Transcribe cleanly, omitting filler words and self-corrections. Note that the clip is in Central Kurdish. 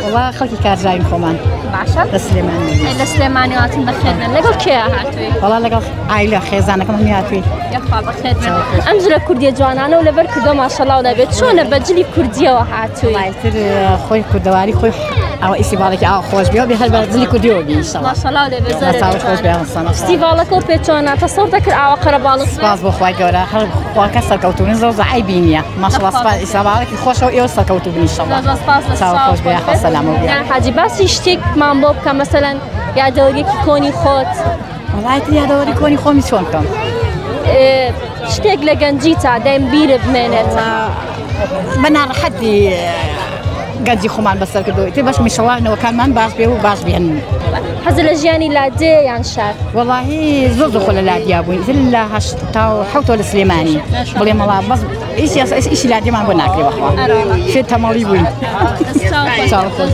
وەڵا خەڵکی کارزاین خۆمان. باشە. لە سلێمانی. لە سلێمانی هاتن بەخێر بێن. لەگەڵ کێ هاتووی؟ وەڵا لەگەڵ عایلە خێزانەکەم هەمی هاتووین. یاخوا بەخێر بێن. ئەم جلە کوردیە جوانانە و لەبەر کردووە ماشەڵا و نەبێت چۆنە بە جلی کوردیەوە هاتووی؟ وەڵا ئیتر خۆی کوردەواری خۆی ئەوە ئیسیڤاڵێکی ئاوا خۆش بێ و بێ هەر بە جلی کوردیەوە بی ئینشەڵا. ماشەڵا و لێبێ زۆر چاوت خۆش بێ سەما. فستیڤاڵەکە و پێ چۆنە؟ تەسەور دەکرد ئاوا قەرەباڵغ بێ؟ سپاس بۆ خوای گەورە هەر خواکە سەرکەوتوون زۆر زۆر عەیبی نییە ماشەڵا سپاس ئیسیڤاڵێکی خۆشە و ئێوە سەرکەوتوو بن ئینشەڵا. زۆر سپاس لە چاوت خۆش بێ یاخوا سەلامەت بێ. گیان حاجی باسی شتێکمان بۆ بکە مەسەلەن یادەوەریەکی کۆنی خۆت. وەڵا ئیتر یادەوەری کۆنی خۆمی چۆن بکەم؟ شتێک لە گەنجی تا دایم بیرت بمێنێتەوە. بە ناڕەحەتی گەنجی خۆمان بەسەر کردو ئیتر بەش میشەڵا نەوەکانمان باش بێ و باش بێن. حەز لە ژیانی لادێ یان شار؟ وەڵاهی زۆر زۆر خۆ لە لادیا بووین ئیتر لە 87ەوە لە سلێمانی بڵێ مەڵا بەس ئیشی ئیشی لادێمان بۆ ناکرێ بەخوا فێر تەمەڵی بووین. چاو خۆش.